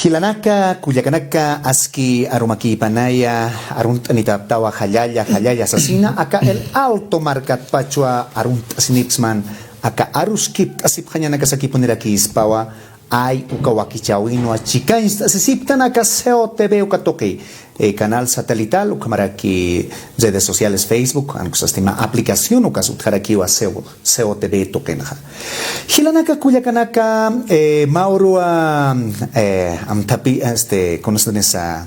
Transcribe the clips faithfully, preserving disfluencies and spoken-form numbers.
Jilanaka, kullakanaka, aski arumakipanaya, arunt'anitaptawa jallalla, jallalla sasina, aka El Alto markatpachwa arunt'asinipksman, aka aruskipt'asipxañanaka sakipunirakispawa, ay uka wakichäwinwa chikañcht'asisiptan aka C O T V uka tuqi, eh, canal satelital, ukhamaraki redes sociales, Facebook, ankusastima aplicación ukas utjarakiwa C O, C O T V tuqinxa. Jilanaka kullakanaka, eh, mä uruwa, eh, amthapi, este, kunasnisa,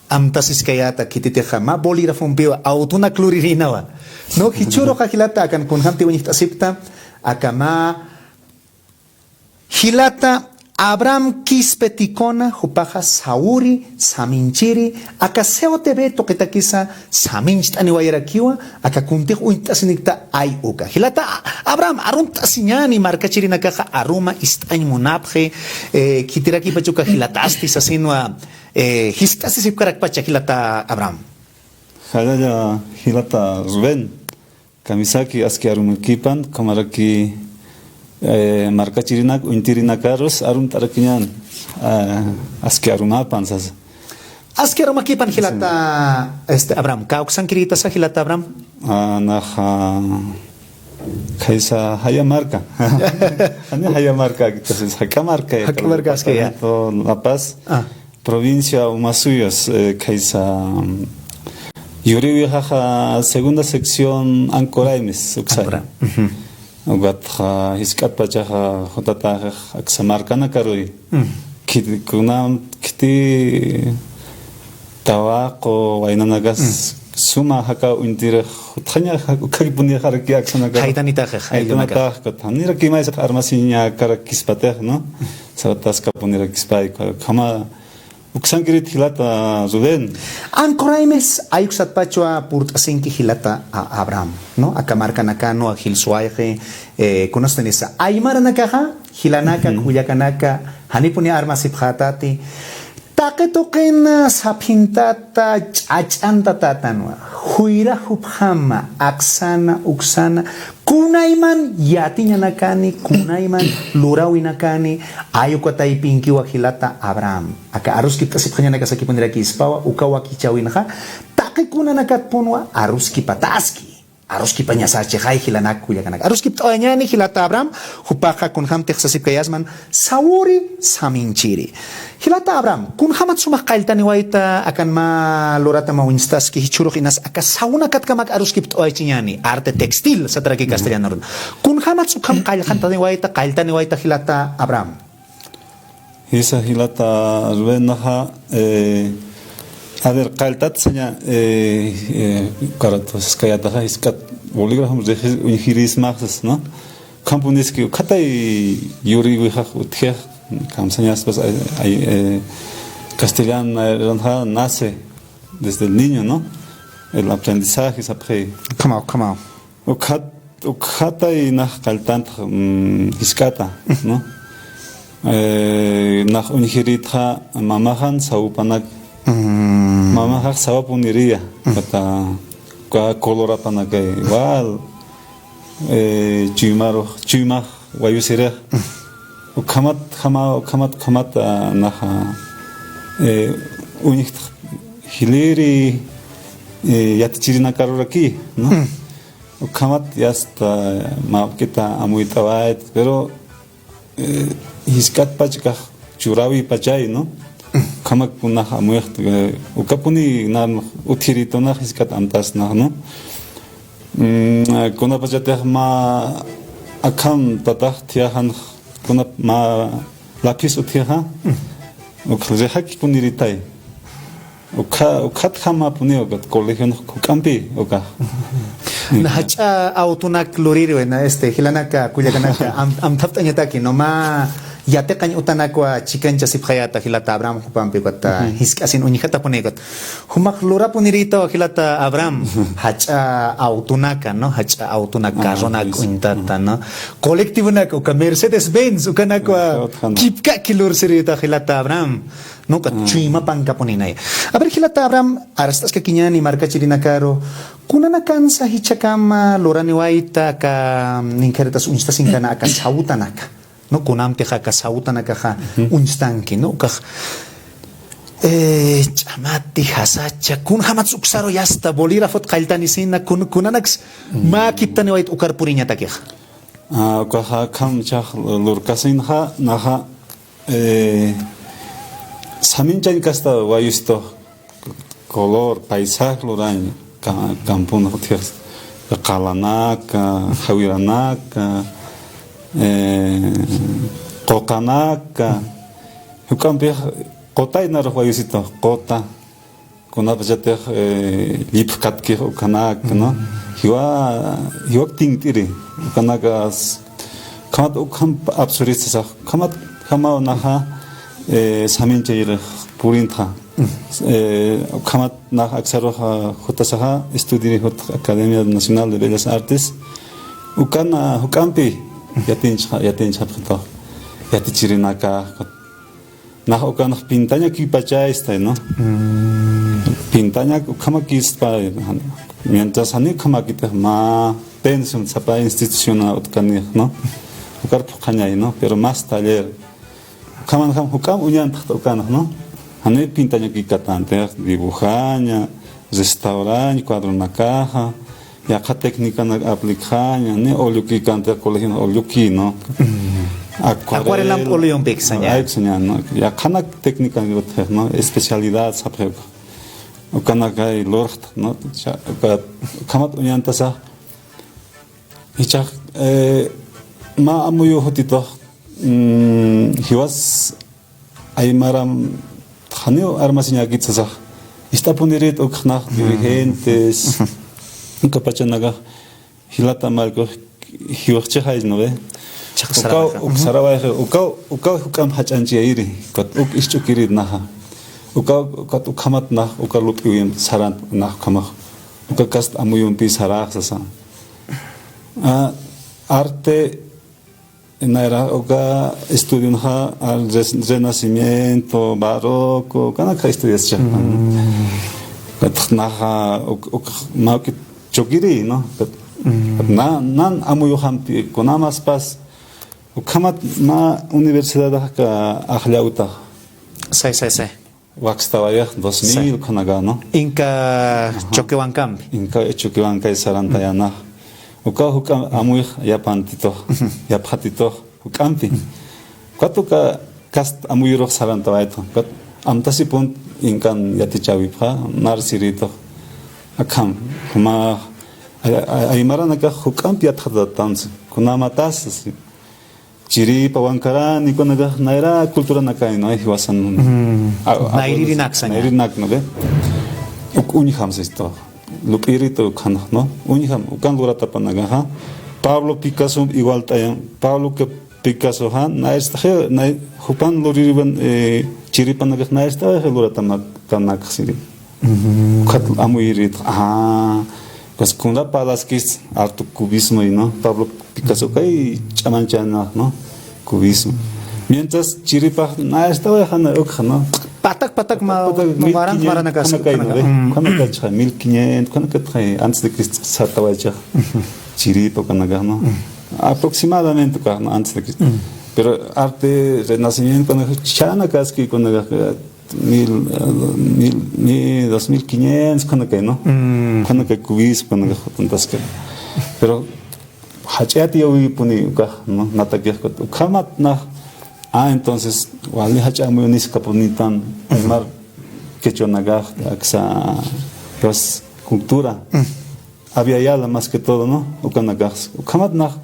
amtasiskayäta khititixa mä bolígrafompiwa awtunak lurirïnawa. No, jichhüruxa jilata akan kunjamti uñjt'asipkta, aka mä jilata Abraham Quispe Ticona, jupaxa sawuri, saminchiri, aka C O T V tuqitakisa samincht'aniwayarakiwa, aka kuntix uñt'asinikta ay uka. Jilata Abraham, arunt'asiñäni markachirinakaxa aruma ist'añ munapxi, eh, khitirakipach uka jilatasti sasinwa, eh, jiskt'asisipkarakpacha jilata Abraham. Jallalla jilata Rubén. Kamisaki aski arumakipan, ukhamaraki, eh, markachirinak, uñtirinakarus, arunt'arakiñän, eh, aski arumapan sasa. Aski arumakipan jilata, este, Abraham, kawksankirïtasa jilata Abraham? Ah, naxa, khaysa jaya marka. Jani jaya marka, entonces, jak'a marka, jak'a marka, aski, ya. Departamento La Paz. Ah. Provincia Omasuyos, eh, khaysa, mm, yuriwixaxa segunda sección Ancoraimes, uksay. Ancora. Ujú. Ukatxa jisk'atpachaxa jutataxix aksa markanakaruy. Mm. Khiti, kuna, khiti tawaqu waynanakas, mm, suma jakaw uñtirix jutxaña, ja-, ukhakipunixaraki aksanakaru. Jaytanitaxix, jaytanakax. Jaytanitax, ukat janirakimaysat armasiñakarakispatix, ¿no? Sawataskapunirakispa, ukhama Uksankirit jilata Rubén. Ancoraimes, ay uksatpachwa purt'asinki jilata a-, Abraham, ¿no? Aka markanakanwa jilsuwayxi, eh, kunastinisa. Aymaranakaxa, jilanaka, ujú, kullakanaka, janipuni armasipxätati. Taqi tuqin saphintata, ch'ach'antatätanwa. Juyra jupjama, aksana, uksana, kunayman yatiñanakani, kunayman luräwinakani, ay uka taypinkiwa jilata Abraham. Aka aruskipt'asipxañanaka sakipunirakispawa, uka wakichäwinxa, taqi kunanakatpunwa aruskipataski. Aruskipañasachixay jilanak kullakanaka. Aruskipt'awayañäni jilata Abraham, jupaxa kunjamtix sasipkayasman, sawuri saminchiri. Jilata Abraham, kunjamat sumax qalltaniwayta akan mä lurata mä uñstaski jichhürux inas aka sawunakatkamak aruskipt'awayachiñäni, arte textil, sataraki castellanarun. Kunjamat ukham qalltaniwayta, qalltaniwayta jilata Abraham. Jisa jilata Rubén naxa, eh, a ver, qalltat saña, eh, eh, karatos, kayataxa, jisk'at bolígrafo, uñjirismaxsas, ¿no? Ukhampuniski, ukhatay yuriwixa utjix, kamsañaspas, ay, ay, eh, castellano, eh, nace desde el niño, ¿no? El aprendizaje, sapxi. Ukhamaw, ukhamaw. Ukhat, ukhatay nax qalltantx, mm, jisk'ata, ¿no? Eh, nax uñjiritxa mamaxan sawupanak. Mm. Mamaxax sawapuniriya, mm, kata, ka colorapanakay, igual, eh, chuymarux, chuymax wayusirix. Mm. Ukhamat, jama, ukhamat, ukhamat, ah, naxa, eh, uñjtx jiliri, eh, yatichirinakaruraki, ¿no? Mm. Ukhamat ya está, mawk'ita amuyt'awayt, pero, eh, jisk'atpach kax churäwipachay, ¿no? Ukhamak kunax amuyxt, eh, ukapuni nan utjiritunax jisk'at amtasnax, ¿no? Mm, kunapachatix mä akham tatax thiyaxanx kunap mä lapis utjixa, ukx rijakipunirïtay. Ukha, ukhatjamapuniw, ukat colegionx juk'ampi, ukax. Na jach'a awtunak luririw, na, este, jilanaka, kullakanaka, am-, amthapt'añataki, no, mä yatiqañ utanakwa chikanchasipxayäta jilata Abraham jupampi, ukat, ujú, jisk'asin uñjatapuni, ukat. Jumax lurapunirïtaw jilata Abraham, jach'a awtunaka, ¿no? Jach'a awtunak, ah, carronak, sí, sí, uñtata, ¿no? Colectivonak, uka Mercedes Benz, ukanakwa, ah, kipkaki lursirïtaw jilata Abraham. Nuqa, mm, chuymapankapuninay. A ver, jilata Abraham, arst'askakiñäni markachirinakaru, kunanakansa jichhakama luraniwayta aka, mm, ninkharitas uñstasinkana aka sawutanaka. No, kunamtix aka sawutanakaxa, ujú, uñstanki, ¿no? Ukax, Eh, ch'amati, jasacha, kunjamatsa uksaru yasta bolígrafot qalltanisina, kun-, kunanaks mä kiptaniwayt ukar puriñatakixa. Ah, ukaxa akham chhax lurkasinxa, naxa, eh, saminchañ kasta wayusitux color, paisaje lurañ, ka-, campon utjix, qalanaka, jawiranaka, eh, quqanaka, juk'ampix qutaynarux wayusitux, quta, kunapachatix, eh, llipxkatkix ukanak, ¿no? Jiwa, jiwak tinkt'iri, ukanakas, ukhamat ukham apsuristasax, ukhamat jamaw naxa, eh, saminchayirix purintxa. Eh, ukhamat nax aksarux, ah, jutasaxa, estudiiri jut Academia Nacional de Bellas Artes, ukan, ah, juk'ampi, yatinchxa, yatinchxapxitux, yatichirinaka, nax ukanx pintañakipachästay, ¿no? Pintañak ukhamakispa, mientras janiw ukhamakitix mä pensión sapa institución utkanix, ¿no? Ukar phuqhañay, ¿no? Pero más taller. Ukhamanjam juk'amp uñantxt ukanx, ¿no? Janiw pintañakikatantix, dibujaña, restaurañ, cuadronakaxa, yaqha técnicanak aplikxaña, ni ollukikanti colegio olluki, ¿no? Acuarela. Acuarelamp olluyumpiksaña. Aypsaña, ¿no? Yaqhanak técnicanak utjix, ¿no? Especialidad sapxi uka. Ukanakay lurxt, ¿no? Cha-, uka, ukhamat uñantasa. Jichhax, eh, mä amuyu jutitux, mm, jiwas aymaram janiw armasiñäkit sasax. Ist'apunirit ukx nax dirigentes, uka pachanakax jilata markux jiwxchixay, ¿no ve? Ukaw, uk sarawayxi, ukaw, ukaw juk'amp jach'añchayiri, ukat uk isch'ukirit naxa. Ukaw, ukat ukhamat nax, uka lup'iwimp sarant nax ukhamax. Uka kast amuyumpi sarax sasa. Ah, arte, nayra uka estudionxa, al res-, renacimiento, barroco, ukanaka estudiaschax. Ukat naxa, uk, uk, mawkit chukiri, ¿no? Ukat, ukat na, nan amuyuxampi, kunamaspas, ukhamat mä universidadax ka ajllawtax. Say, say, say. Wakstawayix dos mil, sí, kunaka, ¿no? Inka Choquehuancapi. Inka Choquehuanca sarantayanax. Ukaw juk'amp amuyix yapantitux, yapxatitux, juk'ampi. Ukat uka kast amuyurux sarantawaytux. Ukat amtasipun inkan yatichäwipxa, nar siritux. Akham, jumax, ay-, ay-, aymaranakax juk'amp yatxatatansi. Kunamatas, si. Chiripa, wankarani, kunakax nayra culturanakay, ¿no? Jiwasan. Nayririnak saña. Nayririnak, ¿no ve? Uk uñjam sistu. Lup'iritu ukhan, ¿no? Uñjam, ukan luratapanakaxa. Pablo Picasso igual t'ayan. Pablo Picassoxa, nayr ist'axi, nay-, jupan luriripan, eh, chiripanakax nayr ist'axi luratamat, tanakax siri. Ukat amuyirït, ah, pues, kuna palaskis harto cubismo, ¿no? Pablo Picasso kay ch'amañchana, ¿no? Cubismo. Mientras chiripax na estaba dejando ukxa, ¿no? Patak, patak, ma-, patak, ma-, mil quinientos, maranaka, kunakay, ¿no ve? Kunakachxa, mil quinientos, kunakatxay, antes de Cristo, sartawaychax. Chiripa, kunakax, ¿no? Aproximadamente, ukax, ¿no? Antes de Cristo. Pero arte, renacimiento, kunakax, chanakaski, kunakax, mil, eh, mil, mil, dos mil quinientos, kunakay, ¿no? Kunakay cubismo, kunakax, kunakax. Pero jach'a yatiyäwipuni ukax, ¿no? Natakix, ukhamat nax. Ah, entonces, wali jach'a amuyuniskapunitan, mar quechuanakax, aksa, pues, cultura. Abya Yala, más que todo, ¿no? Ukanakax. Ukhamat nax,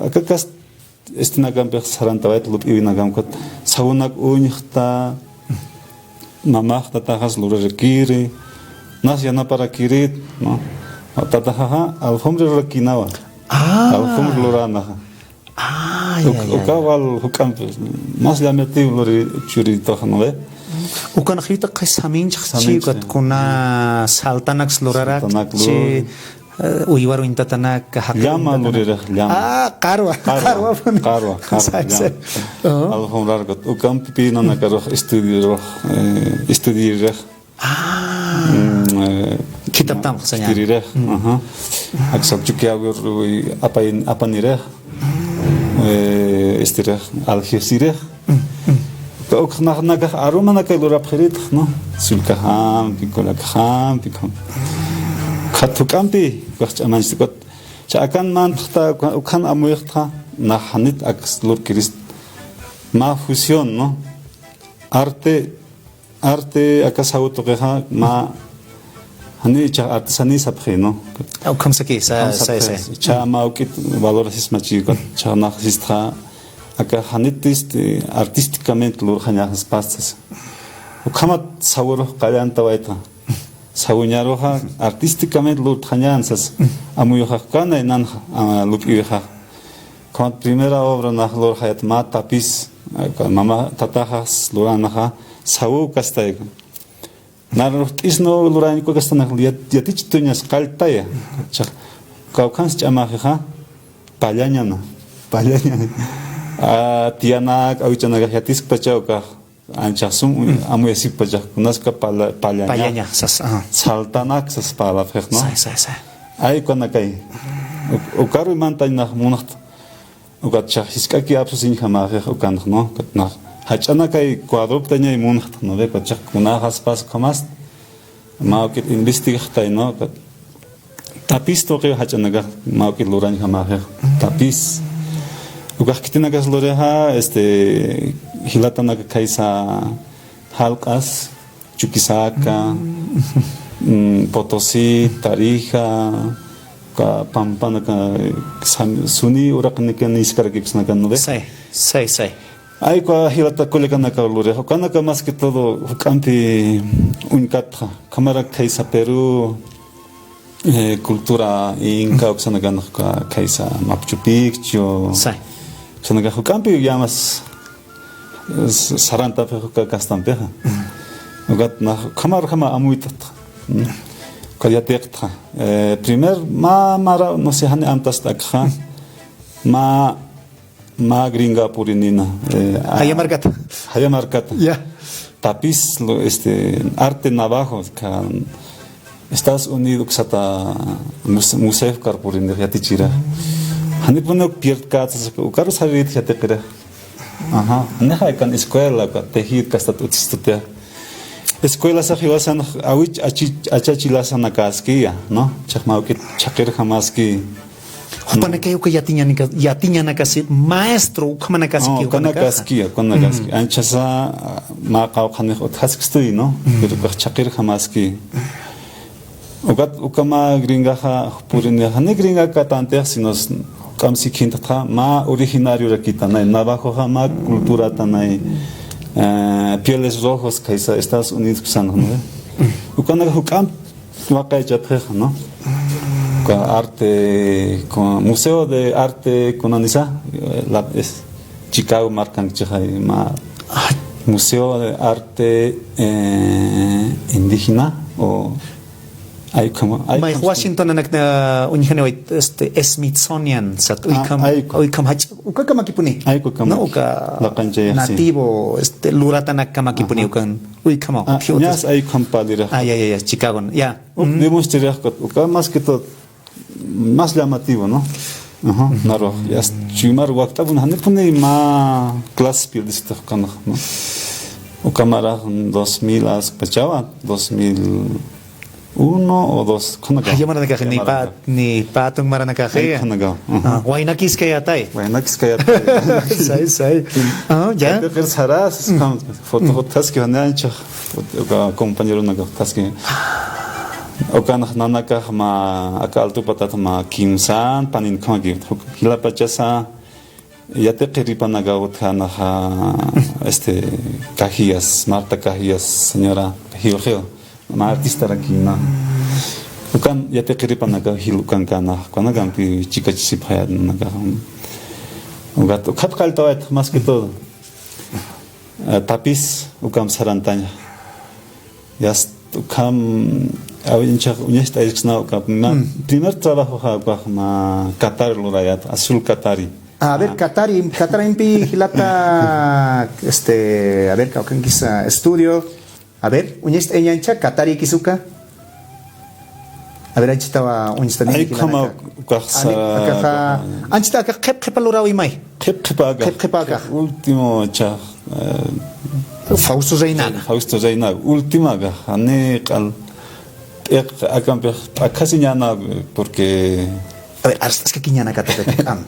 aka kast estinakampix sarantawayt lup'iwinakamp ukat, sawunak uñxta, mamax tataxas lurarakiri, nas yanaparakirit, ¿no? Tataxaxa alfombra lurakinawa. Ah. Alfombra luranaxa. Ah, ya, ya, ya. Uka wal juk'amp mas llamativo luri churituxa, ¿no ve? Ukanx jiwata qhi saminchxchi, saminchxchi, ukat kuna saltanaks lurarakchi, saltanak lur- Eh, uywaruñ tatanak, jaqi llama uñtatanak. Luririx, llama. Ah, qarwa, qarwa, qarwapuni. Qarwa, qarwa, llama. Alfombrar ukat, ukampi nanakarux estudiorux, eh, estudiorix. Ah. Mm, eh, khitaptamx saña. Khitirix, ajá. Aksa Chukiyawu apay, apanirix. Eh, estirix, aljirsirix. Uka Ukxnaxnakax arumanakay lurapxiritx, ¿no? Sullkaxampi, kulaxampi, khatxuk'ampi, ukax ch'amanchta ukat. Cha akan mantxta, ukan amuyxtxa, nax janit aks lurkirist. Mä fusión, ¿no? Arte, arte aka saw tuqixa, mä jani ichax artesanía sapxi, ¿no? Ukham saki, sa, sa, sa. Cha mä juk'it valorasismachi, ukat cha nax sistxa, aka janit, este, artísticamente lurxañaxas pastas. Ukhamat sawurux qallantawayta. Sawuñaruxa artísticamente lurtxañan sas. Amuyuxax kanay nanxa, ah, lup'iwixax. Ukhamat primera obra nax lurxayat mä tapiz, ah, mama tataxas luranaxa, sawu kastayku. Narux t'isnu lurañ uka kastanax yat-, yatichituñas qalltaya. Chax, kawkhans ch'amaxixa, pallañana, pallañana. Ah, tiyanak, awichanak yatiskpacha ukax. Anchax sum, amuyasippachax, kunaska pala-, pallaña. Pallaña, sas, ajá. Saltanak sas palabras, ¿no? Say, say, say. Ay, ukanakay. Uk-, ukaru imantañ nax munxt. Ukat chax jisk'aki apsusiñjamaxix ukanx, ¿no? Ukat nax jach'anakay cuadroptañay munxt, ¿no? Ve, ukat chax kunaxaspas ukhamas. Mä juk'it investigaxtay, ¿no? Ukat tapiz tuqiw jach'anakax, mä juk'it lurañjamaxix. Tapiz. Ukax khitinakas lurixa, este, jilatanaka khaysa jalq'as, Chuquisaca, mm, Potosí, Tarija, uka pampanaka, sam-, suni uraqnika niskarakipsnakan, ¿no ve? Say, say, say. Ay, uka jilata kullakanaka lurix, ukanaka más que todo juk'ampi uñkatxa, ukhamarak khaysa Perú, eh, cultura inca, uksanakanxa khaysa Machu Picchu, say. Uksanakax juk'ampi yamas, eh, s-, sarantapix uka kastampixa. Ukat nax ukhamar ukhama amuyt'txa. Uka yatiqtxa. Eh, primer, mä, mara, no sé, jani amtast akxa. Mä Mä gringa purinina, eh, a-, jaya markata. Jaya markata. Ya. Tapiz, lo, este, arte navajo, ka-, Estados Unidos uksata muse-, museo kar purinix yatichira. Janipuni uk pierdkata, ukaru saririt yatiqira. Ajá. Nixa kan escuela, ka tejid kastat utjistutia. Escuela sax jiwasan awich achi-, achachilasanakaskiya, ¿no? Chaqma ukit chaqirjamaski. Jupanakay uka yatiñanika-, yatiñanakasi, maestro, ukhamanakasiki, no, jupanakaxa. Ukanakaski, ukanakaski. Mm. Anchasa, mä qawqhanix utjaskistuy, ¿no? Mm. Pero ukax chaqirjamaski. Ukat, uka mä gringaxa, purinixa, ni gringa katantix, sino s-, juk'amp sikhintxa, mä originariorakita, nay, navajoxa, mä culturata, nay, eh, pieles rojos, khaysa Estados Unidos kusan, ¿no? Mm. Ukanaka juk'amp waqaychapxixa, ¿no? Uka arte, como Museo de Arte, kunanisa, eh, la, es Chicago markanchixay, mä Museo de Arte, eh, Indígena, o ay, como, ay, may como Washington anakna uñjaniway, este, Smithsonian, sat, ah, ukham, ay, ukham jach-, uka kamakipuni. Ay, uka kamaki. No, uka laqanchaya, sí. Nativo, este, luratanak kamakipuni, ajá, ukan, ukhama, ah, utji, ñas utji. Ay, ukham palira. Ah, ya, ya, ya, Chicago, ya. Uk, mm, demostrarix, uka más que todo, más llamativo, ¿no? Ajá, ujú. Narux, ya, chuyma wakt'apun, janipuni mä clases pierdisita ukanxa, ¿no? Uka marax dos mil aspachawa, dos mil uno o dos, kunaka. Ay, ya maranakaxi, ni pa-, ni patun maranakaxi. Ay, kunaka. Ajá. Ah, waynakiskayatay. Waynakiskayatay. Say, say. Ah, ya. Kayta qir saras, kam, foto, foto taski, jani ancha, uka compañero naka taski. Ukanx nanakax mä, aka altu patat mä kimsan, panin khamaki, jilapachasa, yatiqiripanaka utjanaxa, este, Cajías, Marta Cajías, señora Gil Gil, mä artistarakina. Ukan yatiqiripanaka jil ukankana, ukanakampi chikachisipxayat nanakax. Ukat, ukat qalltawayat, más que todo. Eh, tapiz, ukamp sarantaña. Ya est-, ukham, aw, inchax uñacht'ayisksna uka, mä, mm, primer trabajoxa ukax mä katari lurayat, azul katari. A ver, ah, katari, katarimpi jilata, este, a ver, kawkhankis, ah, estudio. A ver, uñacht'ayañancha, katarikis uka. A ver, anchitawa uñstani. Ay, jilata ukhama, ukax, ani, sa-, akaxa, anchita akax qhip qhipa lurawimay. Qhip qhipa akax. Qhip qhipa akax. Último chax, eh, Fausto Reinaga. Fausto Reinaga. Últimaga, jani q'al, p'iq akampix p'akhasiñäna, porque a ver, arst'askakiñanakatata k'am.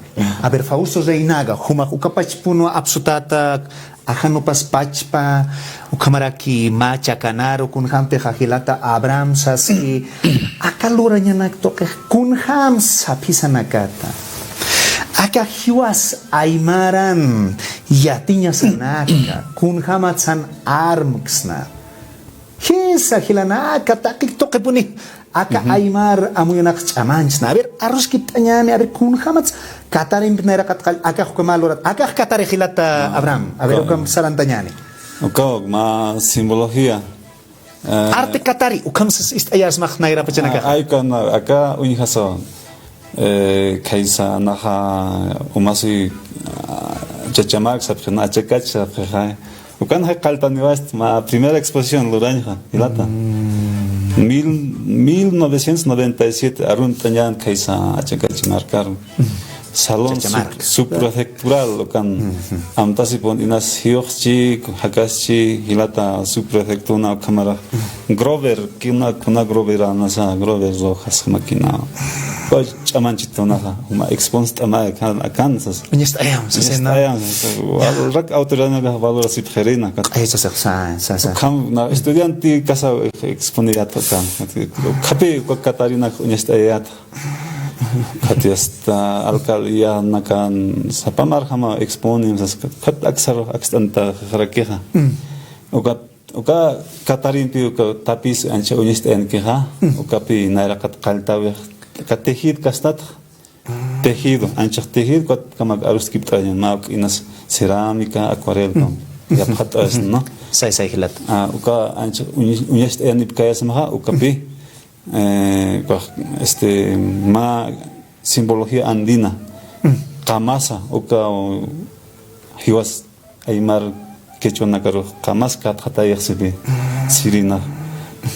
A ver, Fausto Reinaga, jumax ukapachpunwa apsutäta, ajanupas pachpa, ukhamaraki mä chakanaru, kunjämtix jilata Abraham saski, aka lurañanak tuqix, kunjämsa sapxisanakata. Aka jiwas aymaran yatiñasanaka, kunjämatsan armksna. Jisa jilanaka, taqi tuqipuni. Aka aymar amuyunak ch'amanchsna. A ver, aruskipt'añäni, a ver, kunjämats katarimpi nayraqat qall, akax ukham lurat, akax katari jilata Abraham. A ver, ukham sarantañäni. Uka, mä simbología. Eh, arte katari, ukham sas ist'ayasmax nayrapachanakax. Ah, ay, ukan, aka uñjasaw. Eh, khaysa naxa umasi, ah, chachamak sapxi, na achakach sapxi, jay. Ukan jay qalltaniwast, mä primera exposición lurañxa, jilata. Mil, mil novecientos noventa y siete, arunt'añän khaysa achakach markaru. Salón sub-, subprefectural, ukan amtasipun inas jiyuxchi, jakaschi, jilata subprefectuna ukhamarax. Grover, kuna, kuna Grover anasa, Grover Rojas, máquina. Ch'amanchitunaxa, juma exponst'amay, akan, akan sas. Uñast'ayam, sas, uñast'ayam, sas, walrak autoridadnakax valorasipxirina, kat. Ay, sas, sa, sa, sa. Ukham, na, estudiante kasa exponiyat ukan. Ukhapi, uka katarinak uñast'ayat. Kati hasta alcaldía nakan sapamar jama exponen, sas, kat aksar, akst'anta jarakixa. Ukat Uka katarimpi uka tapiz ancha uñast'ayankixa, ukapi nayraqat qalltäwix, aka tejido kastat, tejido, anchax tejido, ukat ukamak aruskipt'añan, mä juk'inas cerámica, acuarel, kam, yapxat'asna, ¿no? Say, say, jilat. Ah, uka ancha uñas-, uñast'ayanipkayasmaxa, ukapi, eh, ukax, este, mä simbología andina, qamasa, uka, jiwas aymar quechuanakarux qamas katxatayix siri. Sirinax.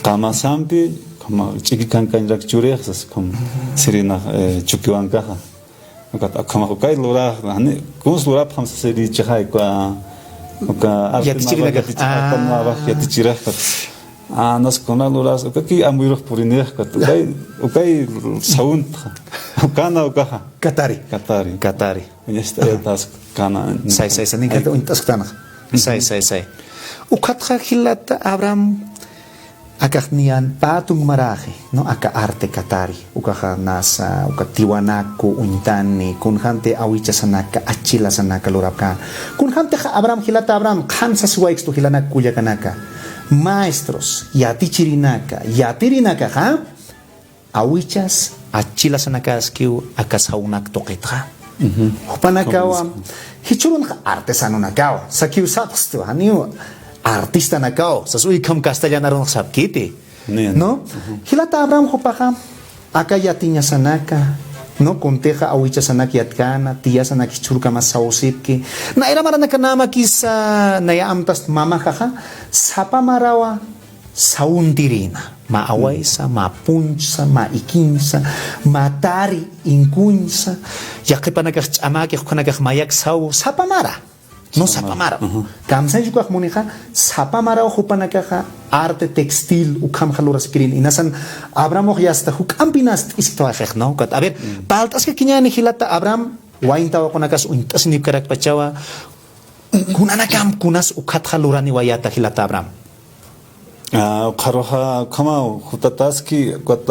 Qamasampi, ukhama ch'iki kankañrak churix sas, ukham sirinax, eh, chukiwankaxa. Ukat ukhamax ukay lurax, jani, kuns lurapxam sasirichixay, uka, uka arte nuevo yatichirinakax. Yatichi-, arte nuevo yatichirax, ukat. Ah, nas kuna luras, ukaki amuyurux purinix, ukat. Ukay, ukay sawuntxa. Ukana ukaxa. Katari. Katari. Katari. Uñast'ayatas kana. Say, say, say, ninkata uñt'asktanax. Say, say, say. Ukatxa jilata Abraham, akax niyan pä tung maraxi, ¿no? Aka arte katari. Ukaxa nasa, uka tiwanaku uñtani, kunjämti awichasanaka, achilasanaka lurapkän. Kunjämtix Abraham, jilata Abraham, qhan sasiwaykstu jilanak kullakanaka. Maestros, yatichirinaka, yatirinakaxa, awichas, achilasanakäskiw aka sawnak tuqitxa. Jupanakawa, jichhürunx artesanonakawa, sakiw sapxstu, janiw artistanakaw, sas ukham castellan arunx sapkiti. ¿No? Jilata Abraham jupaxa, aka yatiñasanaka, ¿no? Kuntixa awichasanak yatkäna, tiyasanak jichhürkamas sawsipki. Nayra maranaka namakisa, naya amtast mamaxaxa, sapa marawa, sawuntirïna, mä awaysa, mä punchsa, mä ikiñsa, mä tari inkuñsa, yaqhipanakax ch'amäkix, ukhanakax mayak saw, sapa mara. No, sapa mara. Kamsañch ukax munixa, sapa maraw jupanakaxa arte textil ukhamxa luraskirïna. Inasan Abrahamux yasta juk'ampinas t'isktawaxix, ¿no? Ukat, a ver, parlt'askakiñäni jilata Abraham, wayn tawaqunakas uñt'asinipkarakpachawa, kunanakam kunas ukhatxa luraniwayäta jilata Abraham. Ah, ukxaruxa, ukhamaw, jutataski, ukat,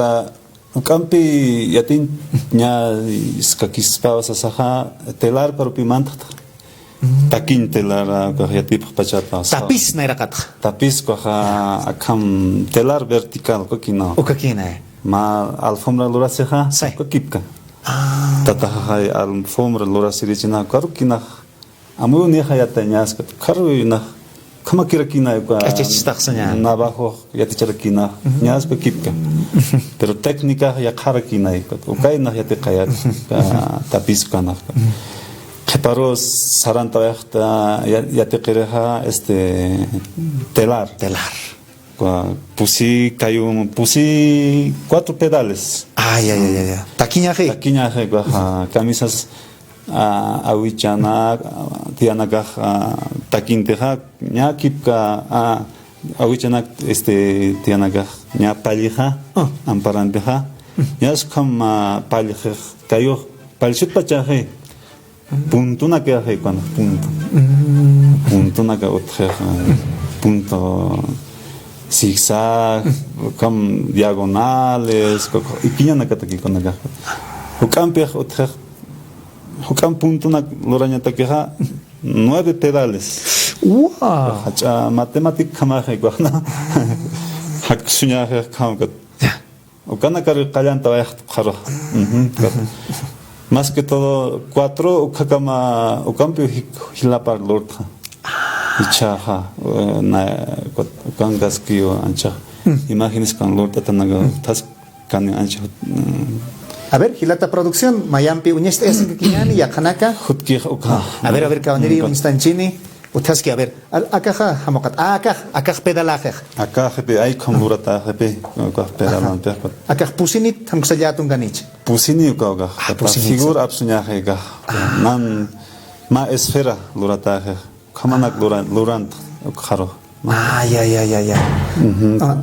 uk'ampi yatiñ ña iskakispaw sasaxa, telar, pero pi mantaxta. Takiñ telar, ukax yatipxpachata. Tapiz nayraqatxa. Tapiz ukaxa, akham telar vertical, ukakinaw. Ukakina. Mä alfombra lurasixa, ukakipka. Ah. Tataxaxay alfombra lurasirichina, ukarukinax. Amuyunixa yatiñaska, ukaruyunax, ukhamakirakina, uka k'achachistaxsaña. Navajo yaticharakina, ñaska kipka. Pero técnica yaqharakina, ukaynax yatiqayat, uka tapiz ukanax. Qhiparu sarantawayaxta ya-, yatiqirixa, este, telar. Telar. Uka pusi kayum, pusi cuatro pedales. Ay, ay, ay, ay, ay. Takiñaxi. Takiñaxi, ukaxa, camisas, a, awichanak, tiyanakax, a, takintixa, ña kipka, a, awichanak, este, tiyanakax, ña pallixa, Ah. amparantixa, ña ukham, a, pallixix, kayux, pallixit pachaxi, puntunakaxi, cuando punto. Puntunaka utxix, a, punto zigzag, ukham diagonales, ko-, ko-, ikiñanakataki kunakax. Juk'ampix utxix, juk'amp puntunak lurañatakixa, nueve pedales. Wow. Jach'a matemática kamaxi, kuna. Jaksuñaxi, kama. Ukanakar qallantawayxt qharux. Ujú. Más que todo, cuatro, ukakama, ukampi ji-, jilapar lurtxa. Ichaxa, eh, na, ukankaskiw ancha. Imágenes kan lurt'atanaka, tas kani ancha, mm. A ver, jilata producción, mayampi uñacht'ayasiñkakiñäni, yaqhanaka. Jutkix uka. A ver, a ver, kawaniri, mm, uñstanchini. Utjaski, a ver, al-, akaxa, jamuqat, a, akax, akax pedalaxix. Akax, pi, ay, ukham luratäxi, pi, ukax pedalanpix, pi. Akax pusinit, jamksallätunkanich. Pusini uka, ukax. Ah, pusinit. Figura apsuñaxi, akax. Ah. Nan, mä esfera luratäxi. Ukhamanak lura-, lurant, ukxarux. Ah, ya, ya, ya, ya. Ujú. Ah.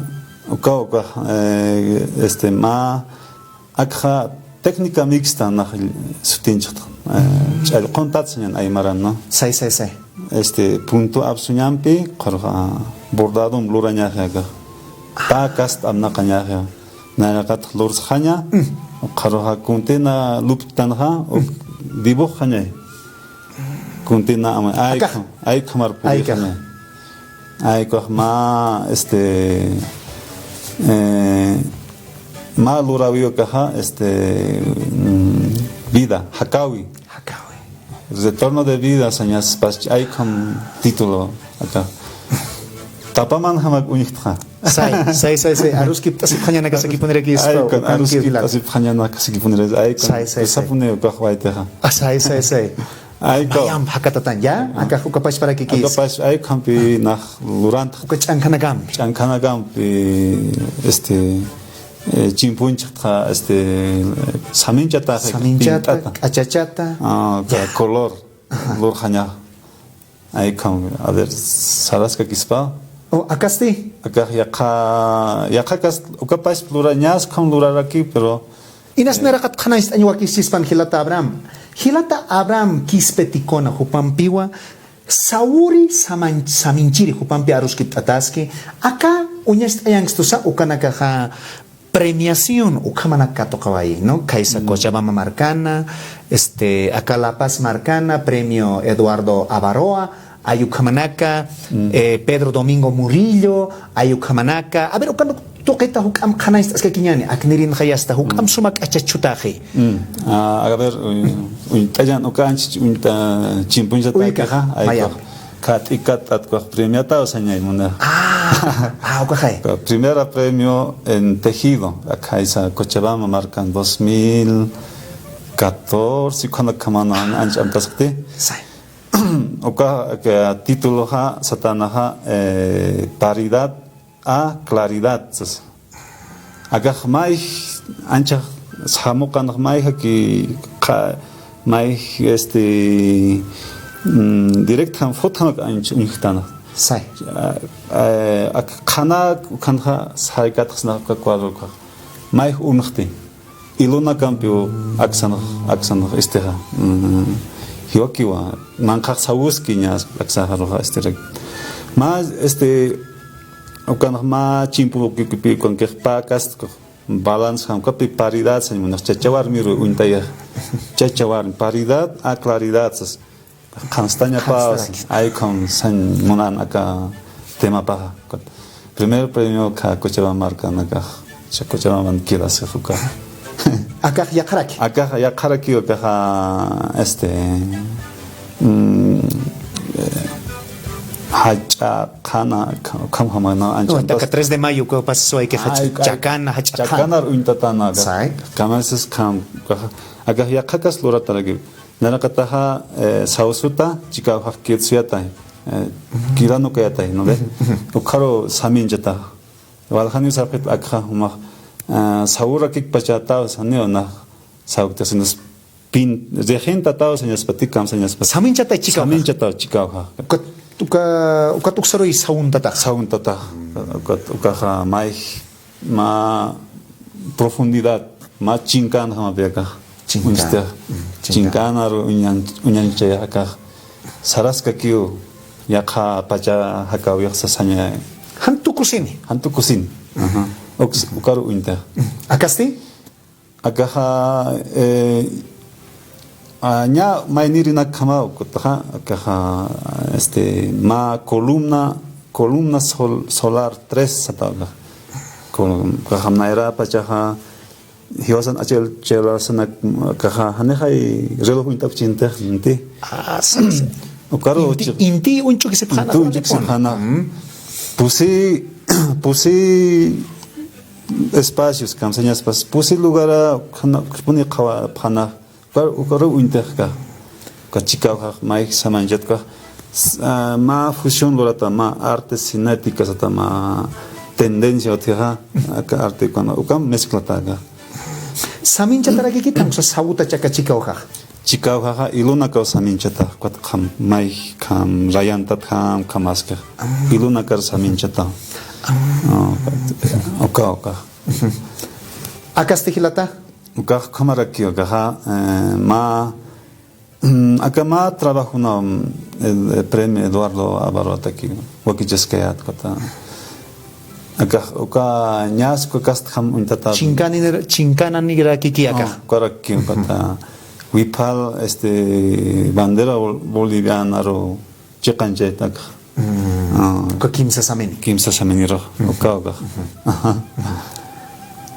Uka, ukax, eh, este, mä, akxa técnica mixta nax sutinchixta, eh, ch'allquntat sañan aymaran, ¿no? Say, say, say. Este, punto apsuñampi, qharxa, bordadom lurañaxi akax. Pä kast apnaqañaxi. Nayraqat lursxaña, qharxa kuntina luptanxa, uk dibujañay. Kuntina ama, ay, Akax. Ay, ukhamar Ay, akax. purixaña. Ay, ukax mä, este, eh, mä lurawiw akaxa, este, mm, vida, jakawi. Jakawi. Retorno de vida, sañas, pas, ay, ukham título, aka. Tapaman jamak uñjtxa. Say, say, say, say. Aruskipt'asipxañanaka sakipunirakispa, Ay, ukan, ukanki aruskipt'asipxañanaka sakipunirakis. Ay, ukan. Say, say, say. Sapuni ukax waytixa. Ah, say, say, say. Ay, ukax. Mayamp jakatatan, ¿ya? Akax uka pachparakikis. Uka pach, ay, ukhampi nax lurant. Uka ch'ankhanakampi. Ch'ankhanakampi, este, eh, chimpunchixta, este, saminchata, Saminchata, pint'ata. K'achachata. Ah, uka Ya. color. Ajá. Lurxaña. Ay, ukham, a ver, saraskakispa. O, akasti. Akax yaqha, yaqha kast, uka pachpa lurañas, ukham luraraki, pero, Inas eh, nayraqat qhanañcht'añ wakischispan jilata Abraham. Jilata Abraham Quispe Ticona jupampiwa, sawuri saman-, saminchiri jupampi aruskipt'ataski. Aka uñacht'ayankstusa ukanakaxa premiación ukhamanak katuqawayi, ¿no? Khaysa Mm. Cochabamba markana, este, aka La Paz markana, premio Eduardo Avaroa, ay ukhamanaka, Mm. eh, Pedro Domingo Murillo, ay ukhamanaka. A ver, ukan tuqita juk'amp qhanañcht'askakiñäni, aknirinxa yasta, juk'amp Mm. suma k'achach chutaxi. Mm. Ah, a ver, uy-, uñt'ayan uka anchich uñt'a chimpunchatakixa, Uy, ka-, ay, mayam. ukax. Khat'ikat atkax premiataw sañay muna. Ah, ah, ukaxay. Primera premio en tejido, akaysa Cochabamba markan dos mil catorce, cuando kamana anch amtaskti. Say. Uka, ka títuloxa, satanaxa, eh, paridad a claridad, sas. Akax mayj anchax samuqanax mayjaki qa-, mayj, este, mm, direct jan fot jan anch uñjtanax. Say. Ah, eh, ak qhanak ukanxa saykatxsnax uka cuadro ukax. Mayj unxti. Ilunakampiw aksanax, aksanax, este, ja. Mm, jiwakiwa, manqhax sawuski ña aksaxaruxa, este, rek. Más, este, Ukanx mä chimpu ukipi ukankix pä kast, balance jan ukapi paridad sañ munax, chacha warmiru uñt'ayax. Chacha warmi, paridad a claridad sas. Qhanstañapaw sas. Qhanstarak. Ay ukham sañ munan aka temapaxa. Primer premio aka Cochabamba markanakax. Cha Cochabamban quedasix uka. Akax yaqharaki. Akax yaqharaki ukaxa, este, mm, eh, jach'a qhana, ukham, ukham, no, ancha. No, aka tres de mayo, uka pasaswayki jach'a, ay, ay, chakana, jach'a qhana. Chakanar uñt'atana aka. Say. Kamasis kham, ukaxa, akax yaqhakas lurataraki. Nayraqataxa, eh, sawsuta, chikaw jaqkit suyatay. Eh, kilanukayatay, ¿no ve? Ukharu saminchataxa. Waljaniw sapxit akxa, jumax, ah, sawurakik pachataw, saniw nax, sawkta sinas, pin, rejentataw sañaspati, kamsañaspati. Saminchata chikaw. Saminchata chikaw, ja. Ukat, uka, ukat uksaruy sawuntata. Sawuntata. Ukat, ukaxa mayj, ma profundidad, ma chinkan jamapi akax. Chinkan. Uñstix. Mm, chinkan. Chinkanaru uñan, uñanchaya akax. Saraskakiw, yaqha pacha jakaw yaqsa saña. Jan tukusini. Jan tukusini. Ajá. Uks-, ukaru uñtix. Mm. Akasti? Akaxa, eh, a, ña maynirinak jama ukutaxa, akaxa, este, ma columna, columna sol-, solar tres sata akax. Colum-, akaxa nayra pachaxa, jiwasan achel chela sanak akaxa, janixay reloj uñt'apchintix, inti. Ah, sí, sí. Ukaru inti, chi-, inti uñchukisipxana, inti uñchukisipxana. Mm. Pusi, pusi espacios, kamsañaspas, pusi lugara, jana, puni qhawa, jana, ukaru, ukaru uñtixka, uka chikaw jax, mayj samanchatka, s-, ah, ma fusión lurata, ma arte cinética sata, ma tendencia utjixa, aka arte cuando, uka mezclataka. Saminchatarakikita, o sea, sawuta chaka chikaw jax. Chikaw jaxa, ilunakaw saminchata, ukat kham, mayj kham, rayantat kham, khamaskix. Ah. Ilunakar saminchata. Ah. Ah, uka, uka. Akasti jilata? Ukax ukhamaraki, ukaxa, eh, ma, mm, aka ma trabajona, mm, el, el premio Eduardo Avaroataki, wakichaskayät kata. Akax, uka ñas, uka kast jam uñtata. Chinkanir-, chinkananirakiki akax. Ah, ukaraki, kata. Wipal, este, bandera bol-, bolivianaru chiqanchaytak. Mm. Ah. Uka kimsa samini. Kimsa saminirux. Ujú. Uka, uka. Ujú. Ajá.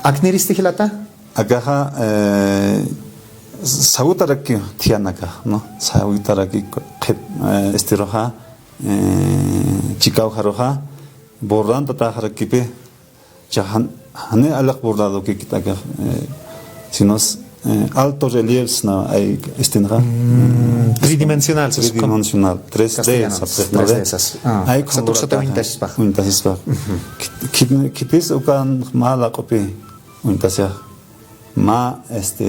Akniristi jilata? Akaxa, eh, sawutaraki thiyanaka, ¿no? Sawutaraki qhip, eh, estiruxa, eh, chikawjaruxa, borrantataxarakipi, chajan, jani alaq bordado kikitaka, eh, sino, eh, alto relieve sna ay estinxa. Mm, tridimensional, se supone. Tridimensional, tres D, castellano, sapxix, ¿no? Tres D esas. Ah, ay, satuksata uñtasispa. Uñtasispa. Ujú. Kit-, kit-, kitis ukan ma laq'upi uñtasixa. Ma, este,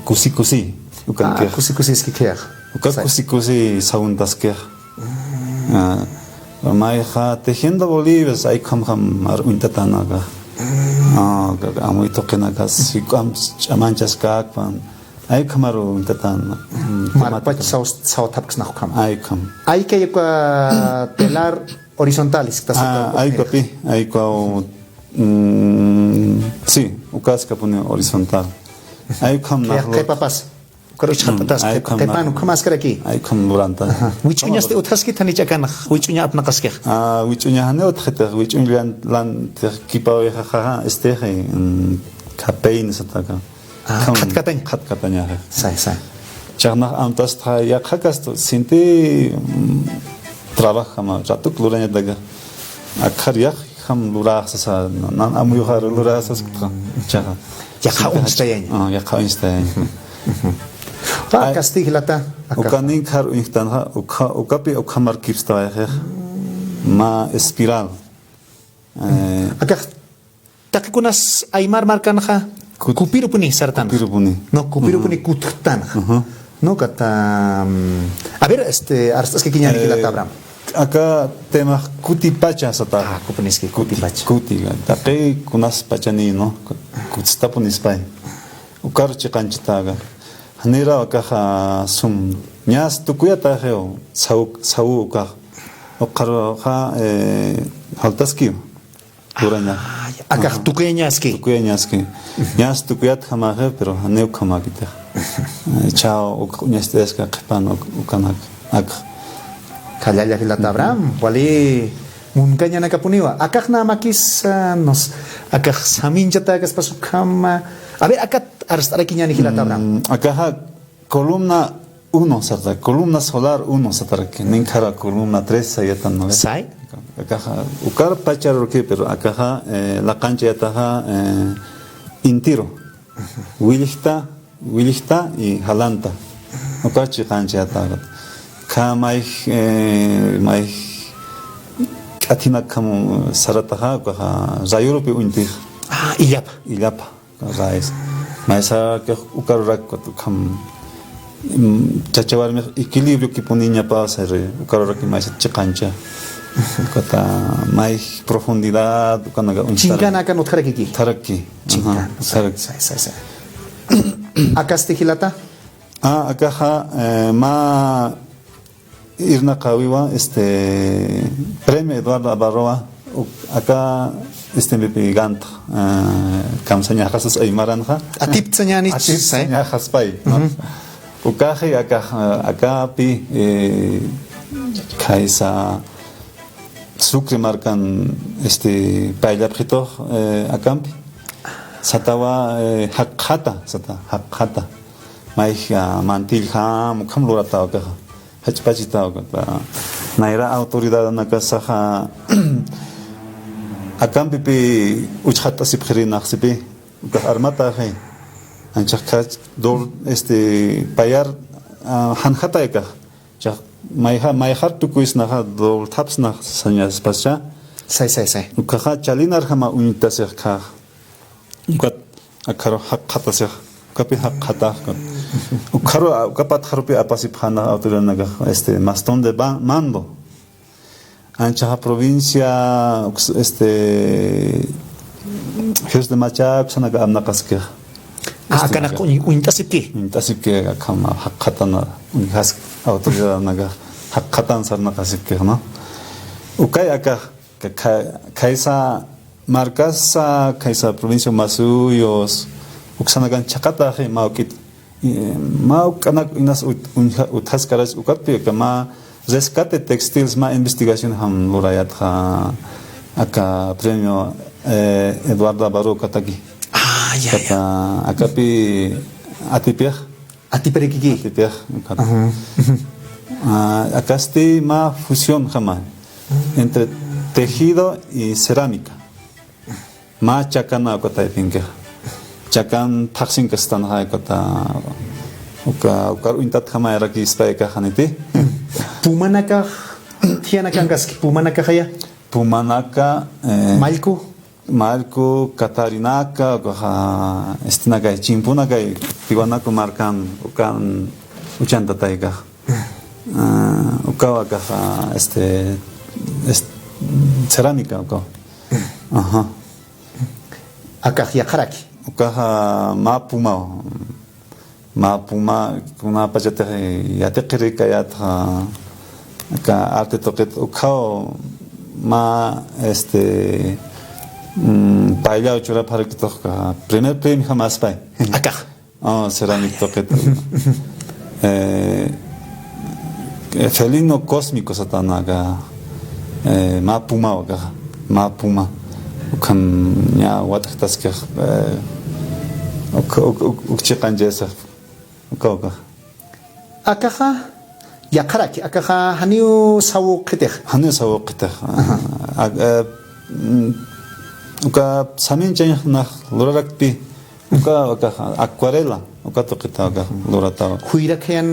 kusi kusi, ukan. Ah, kix. Kusi kusi es que kix. Uka kusi kusi sawuntaskix. Ah, mayxa, tejiendo Bolivia, ay, kham, kham, ar uñtatanaka. Ah, ka, ka, amuy tuqinaka, sikwam, ch'amanchaskakpan. Ay, khamaru uñtatan. Mm, marpach temática. Saw, saw tapksnax kham. Ay, kham. Ay, kay uka telar horizontal, si, ah, ay, kapi, ay, kaw, mm, sí, ukaskapuni horizontal. Ay, kham, kay, naxlut. Kay papas. Ukaru ch'apatas, mm, ay, qhipan, ukhamaskiraki. Ay, ukham luranta. Ajá. Wich'uñasti utjaskit jani ch'akanx, wich'uña apnaqaskix. Ah, wich'uña jani utjitix, wich'uñ lan, lan, tix kipawixa, jaja, este, mm, kapein sataka. Ah, ukham, qhatkatañ. Qhatkatañaxa. Say, say. Chaqnax amtastxa yaqha kastu, sinti, mm, trabajama, ratuk lurañataka. Akhar yaq, Jam lurax sasa, nan amuyuxar lurax sas, chaxa. Yaqha uñstayañ. Ah, yaqha uñstayañ. Ujú. Ay, kasti jilata, aka. Ukanin khar uñjtanxa, uka, ukapi ukhamar kipstawayxix. Ma espiral. Eh, akax, taqikunas aymar markanxa, kut-, kupirupuni sartan. Kupirupuni. No, kupirupuni, ujú, kutjtanxa. Ujú. No, kata, mm, a ver, este, arst'askakiñäni, eh, jilata Abraham. Aka temax kutipacha sata. Ah, kupuniski, kuti, kutipacha. Kuti, taqi kunas pachani, ¿no? Kutstapunispa. Ukar chiqanchata aka. Janira akaxa sum. Ñas tukuyataxiw, saw, saw ukax. Ukaruxa, eh, faltaskiw. Luraña. Ay, akax, ajá, tukuyañaski. Tukuyañaski. Ñas tukuyatjamaxi, pero janiw ukhamäkitix. Eh, chhaw, uk, uñacht'ayaska qhipan, uk, ukanak, ak. Qhallalla jilata Abraham, wali munkañanakapuniwa. Akax namakis, ah, nos, akax saminchata akaspas ukhama. A ver, akat arst'arakiñäni jilata Abraham. Mm, akaxa Columna uno sata, columna solar uno sataraki, nin khara columna tres sayatan, ¿no ve? Say. Akaxa, ukar pacharurki, pero akaxa, eh, laqanchayataxa, eh, intiro. Willjta, willjta y jalanta. Ukar chiqanchayata. Kha mayj, eh, mayj k'athinak kham sarataxa, ukaxa rayurupi uñtix. Ah, illapa. Illapa. Raíz. Maysa que ukarurak ukham mm, chacha warmix equilibriokipuniñapa sir, ukaruraki maysa chiqancha. Ukata may profundidad, ukanaka uñt'ar. Chinkanakan utjarakiki. Utjaraki. Chinkan. Ajá, utjaraki. Say, say, say. Akasti jilata? Ah, akaxa, eh, mä irnaqäwiwa, este, premio Eduardo Avaroa, u-, aka, este, mipi gant, eh, kamsañaxasas aymaranxa. Atiptsañänich, say. Atiptsañaxaspay, ¿no? Ujú. Ukaxi, aka, eh, akapi, eh, khaysa Sucre markan, este, payllapxitux, eh, akampi. Satawa, eh, jaqxata, sata, jaqxata. Mayja, ah, mantillxam, ukham luratawa akaxa. Jachpachitawa akaxa. Nayra autoridadanakasaxa, akampipi uchxatasipxirïnaxsipï. Ukax armataxi. Anchax khach, dor, este, payar, ah, janjatay akax. Chax, mayja, mayjar tukuysnaxa, doblthapsnax sañaspascha. Say, say, say. Ukaxa chalinarjama uñtasix khax. Ukat, akharu jaqxatasix. Ukapi jaqxatax, ukat. Ukharu, uka patxarupi apasipxäna autoridadnakax, este, bastón de ba-, mando. Anchaxa provincia, uks-, este, Ríos de Macha, uksanaka apnaqaskix. Ah, este, akanak uñ-, uñt'asipki. Uñt'asipki, akham jaqxatana, uñjask autoridadnaka, jaqxatan sarnaqasipki, ¿no? Ukay akax, ka-, ka-, khaysa markasa, khaysa provincia Omasuyos, uksanakan chhaqataxi, mä juk'it, eh, mä juk'anak inas ut-, uñja-, utjaskarach ukatpi, aka mä Rescate Textiles, mä investigación jam lurayatxa, aka premio, eh, Eduardo Avaroa ukataki. Ah, ya, ya. Aka, akapi atipix. Atipirakiki. Atipix, ukat. Ajá. Ah, akasti mä fusión jama. Entre tejido y cerámica. Mä chakana uka taypinkixa. Chakan thaqsinkastanxa ukata, uka, ukar uñtatjamayarakïspay akax janiti. Pumanakax, thiyanakankaski, pumanakaxaya. Pumanaka, eh, mallku. Mallku, katarinaka, ukaxa, estinakay, chimpunakay, Tiwanaku markan, ukan uchantataykax. Ah, ukawa akaxa, este, est-, cerámica, ukawa. Ajá. Akax yaqharaki. Ukaxa mä pumaw. Mä puma, kunapachatix yatiqirikayatxa, aka arte tuqit ukhaw mä, este, mm, payllaw churapxarakituxa, primer premio jamaspay. Akax. Oh, cerámica tuqit. Eh, eh, felino cósmico satanaka, eh, mä pumaw akaxa, mä puma. Ukham ña watxtaskix, eh, uk, uk, uk, uk chiqanchasax, uka, uka. Akaxa, yaqharaki, akaxa janiw sawuqitix. Janiw sawuqitix. Ajá. Ak-, eh, mm, uka saminchañax nax lurarakpi, uka, uka acuarela, uka tuqita uka luratawa. Juyra khayan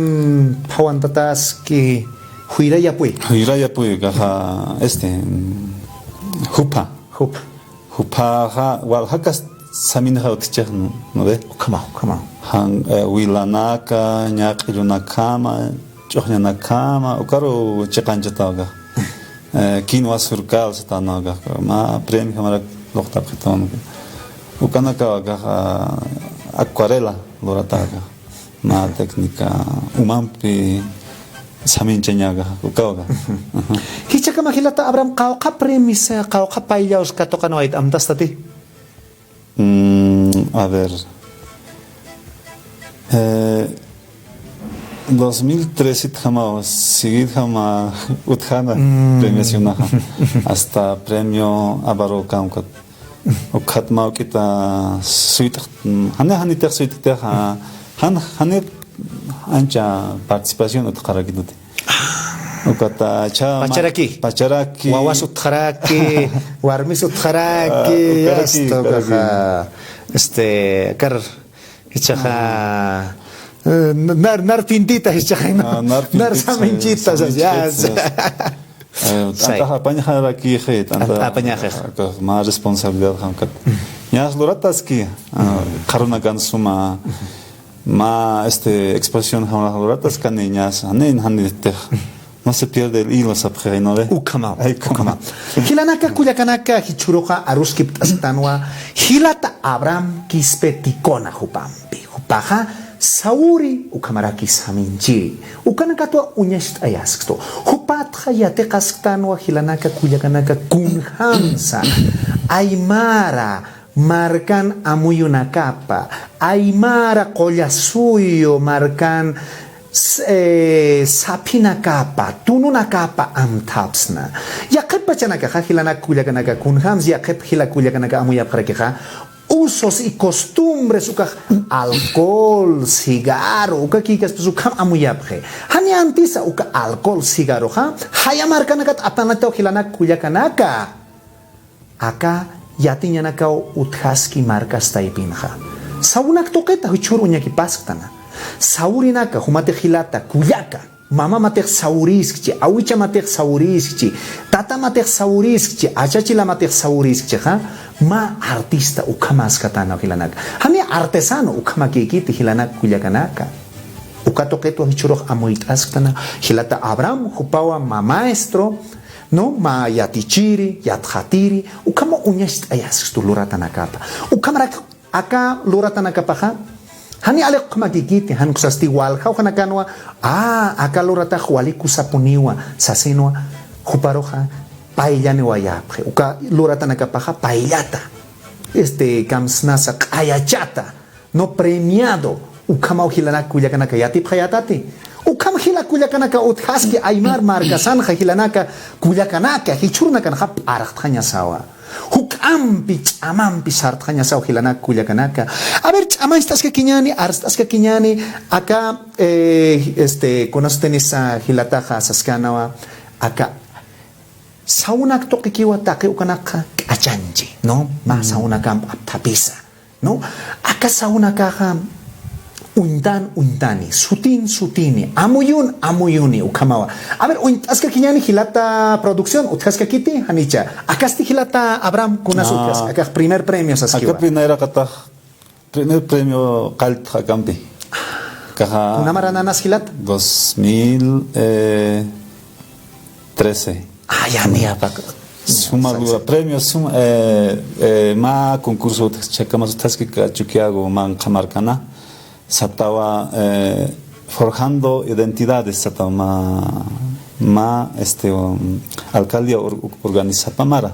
phawantataski, juyra yapuy. Juyra yapuy, ukaxa, este, mm, jupha. Jupha. Juphaxa, waljakas saminxa utjichix, ¿no ve? Ukhama, ukhama. Jan, eh, wilanaka, ña q'illunakhama, ch'uxñanakhama, ukaru chiqanchatawa ukax. Eh, quinoa surcal satana ukax, mä premio jamarak luqtapxitawan. Ukanaka ukax, ah, acuarela lurata ukax. Mä técnica umampi saminchaña ukax, uka, uka. Jichhakama jilata Abraham, qawqha premisa, qawqha payllaws katuqanwayt amtastati. Mm, a ver. Eh, dos mil trece jamaw, seguid jama utjana premiacionaxa. Hasta premio Avaroa ukamkat. Ukhat mä juk'ita suyt'x, jani, janitix suyt'itix, jan, jani ancha participación utjarakituti. Ukata chama pacharaki. Pacharaki. Wawas utjaraki, warmis utjaraki, ah, ukaraki, hasta ukaraki. Ukaxa, este, kar, jichhaxa, eh, nar, nar pintita, jichhaxa, ¿no? Ah, nar pintita, nar saminchita, saminchita, ya, ya. Eh, say. T'antax apañaxarakixi, t'anta, t'anta apañaxix. Ukax mä responsabilidad jamkat. Ñas lurataski, ah, qharunakan suma. Mä, este, exposición jamás luratas, kaniñas, janin, janitix. No se pierde el hilo, sapxi, ¿no ve? Ukhama, Ay, ukhama. Jilanaka, kullakanaka, jichhüruxa aruskipt'asktanwa, jilata Abraham Quispe Ticona jupampi. Jupaxa sawuri, ukhamaraki saminchiri. Ukanakatwa uñacht'ayasktu. Jupatxa yatiqasktanwa jilanaka kullakanaka kunjamsa aymara markan amuyunakapa, aymara qullasuyu markan s-, eh, saphinakapa, tununakapa amthapsna. Yaqhip pachanakaxa jilanak kullakanaka kunjamsa, yaqhip jila kullakanaka amuyapxarakixa, usos y costumbres, ukax alcohol, cigarro, uka kïkaspas ukham amuyapxi. Jani antisa uka alcohol, cigarroxa, jaya markanakat apanataw jilanak kullakanaka. Aka yatiñanakaw utjaski markas taypinxa. Sawunak tuqita jichhür uñakipasktana. Sawurinaka, jumatix jilata, kullaka. Mamamatix sawuriskchi, awichamatix sawuriskchi, tatamatix sawuriskchi, achachilamatix sawuriskchixa, mä artista ukhamaskatana jilanaka. Jani artesano ukhamakïkiti jilanak kullakanaka. Uka tuqitwa jichhürux amuyt'asktana, jilata Abraham jupawa mä maestro, ¿no? Mä yatichiri, yatxatiri, ukhama uñacht'ayaskstu luratanakapa. Ukhamarak aka luratanakapaxa, jani aliqxmakikiti, jan kusasti waljawjanakanwa, a, aka luratax wali kusapuniwa, sasinwa, juparuxa, payllaniwayapxi. Uka luratanakapaxa, payllata, este, kamsnasa, q'ayachata, no premiado, ukhamaw jilanak kullakanaka yatipxayatati. Ukham jila kullakanaka utjaski aymar markasanxa jilanaka kullakanaka, jichhürunakanxa p'arxtxañasawa. Juk'ampi, ch'amampi sartxañasaw jilanak kullakanaka. A ver, ch'amancht'askakiñäni, arst'askakiñäni, aka, eh, este, kunastinisa jilataxa saskanawa, aka, sawunak tuqikiwa taqi ukanakxa k'achanchi, ¿no? Mä sawunakamp apthapisa. ¿No? Aka sawunakaxa uñtan uñtani, sutin sutini, amuyun amuyuni, ukhamawa. A ver, uñt'askakiñäni jilata producción, utjaskakiti, janicha. Akasti jilata Abraham, kunas utjas, akax primer premio saskiwa. Akapi nayraqatax, primer premio qalltxa akampi. Kaxa. Kuna marananas jilata? Dos mil, eh, trece. Ah, ya, mira, Paco. Suma lura, premio suma, eh, eh, mä concurso utjaskamas utjaski Chukiyawu manqha markana. Satawa, eh, Forjando Identidades, satawa mä, mä, este, um, alcaldía or-, organizapamara.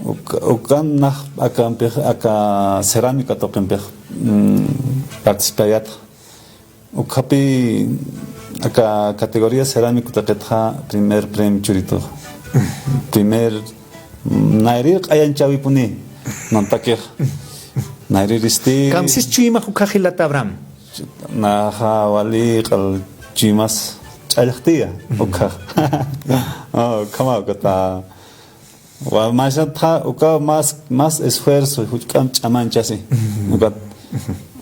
Uka, ukan nax akampix, aka cerámica tuqimpix, mm, participayatxa. Ukhapi aka categoría cerámico taqitxa primer premio churituxa. Primer, mm, nayrir q'ayanchawipuni, nantakix. Nayriristi. Kamsis chuymax ukha jilata Abraham. Naxa wali q'al chuymas ch'allxtiya, ukhax. Ah, ukhama, ukata. Wa, masatxa, uka más, más esfuerzo, juk'amp ch'amanchasi. Uka,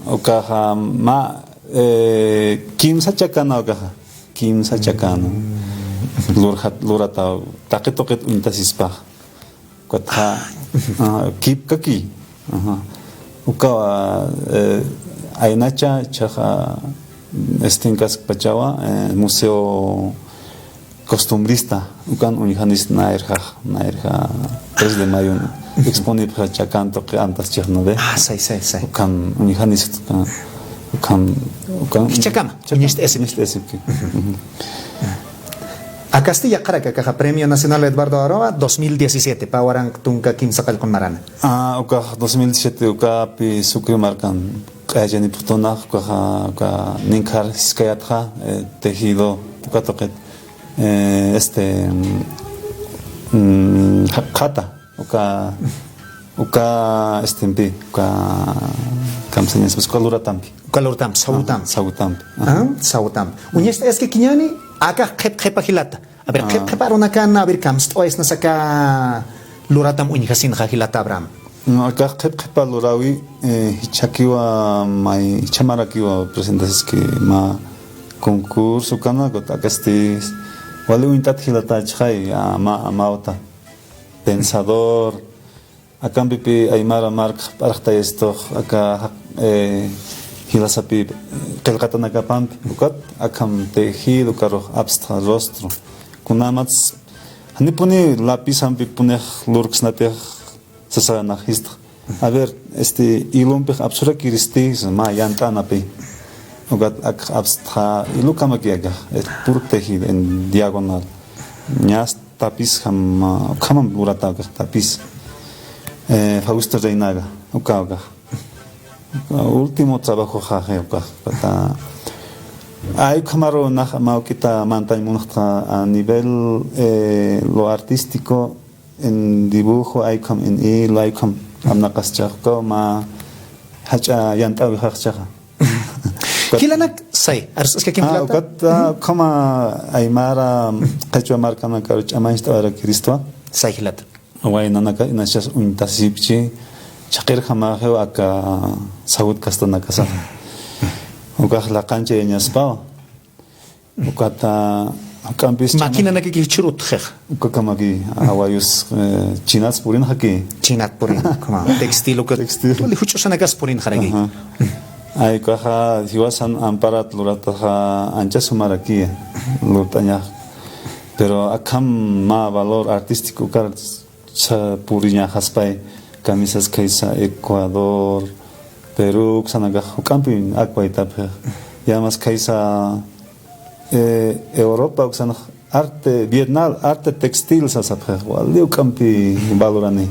ukaxa mä, eh, kimsa chakana ukaxa. Kimsa chakana. Lurjat, lurata, taqi tuqit uñtasispax. Ukatxa, ah, kipkaki. Ajá. Uka, eh, aynacha, chaxa, estinkaskpachawa, eh, Museo Costumbrista, ukan uñjanis nayrjax, nayrja tres de mayo, exponipxa chakan tuqi antas chixnure. Ah, say, say, say. Ukan uñjanis, ukan, ukan, ukan. Jichhakama, uñacht'asipki. Uñacht'asipki. Ujú. Akasti yaqharak akaxa Premio Nacional Eduardo Aroa dos mil diecisiete, pä waranq tunka kimsa qallqun marana. Ah, ukax dos mil diecisiete, ukapi Sucre markan q'ayachanipxtunax, ukaxa, uka ninkhar jiskayatxa, eh, tejido, uka tuqit, eh, este, mm, ja-, jaqhata, uka, uka, este, pi, uka, kamsañas, pues, uka luratampi. Uka luratampi, sawutampi. Ajá, sawutampi. Ajá, sawutampi. Uñacht'ayaskikiñäni, akax qhip qhipa jilata. A ver, qhip qhipa arunakan, a ver, kamst'awaysnas aka luratam uñjasinxa jilata Abraham. No, akax qhip qhipa luräwi, eh, jichhakiwa may, jichhamarakiwa presentasiski mä concurso kana, ukat akasti wali uñt'at jilata chixay, ama, amawta. Pensador, Akampipi aymara mark p'arxtayistux, aka, eh, Jilasapi qillqatanakapampi, ukat akham tejido ukarux apstxa rostro. Kunamats, janipuni lapizampipuni lurksnatix sasanaxistxa. A ver, este, hilompix apsurakiristi, mä yant'anapi. Ukat ak apstxa, hilokamaki akax, es puro tejido en diagonal. Ñas tapiz jam, ukhamam lurata akax tapiz. Eh, Fausto Reinaga, uka akax. Último trabajo jaje ukax. Pata. Ay, ukhamaru nax mä juk'ita mantañ munxta a nivel, eh, lo artístico, en dibujo, ay ukham en hilo, ay ukham apnaqaschaxa, uka mä jach'a yant'äwixa. Jilanak, say, ars'askakim. Ah, jilata. Ukat, ah, ukhama aymara, qhichwa markanakaru ch'amañcht'awarakiristwa. Say, jilata. Waynanaka inachas uñtasipchi, chhaqirjamaxiw aka sawut kastanakasa. Ukax laqanchayañaspaw. Ukata, juk'ampis chama- Maquinanakaki jichhürut jixa. Ukakamaki, awayus, eh, chinats purinxaki. Chinat purin, como textil, uka. Textil. Wali juch'usanakas purinxaraki. Ajá. Ay, ukaxa, jiwasan amparat lurataxa, ancha sumarakiya, lurt'añax. Pero akham mä valor artístico ukar sa puriñaxaspay, camisas khaysa Ecuador, Perú, uksanakax juk'ampi akwaytapxix. Yamas khaysa, eh, Europa, uksanax arte, Bienal, arte textil sasapxix, wali juk'ampi valorani.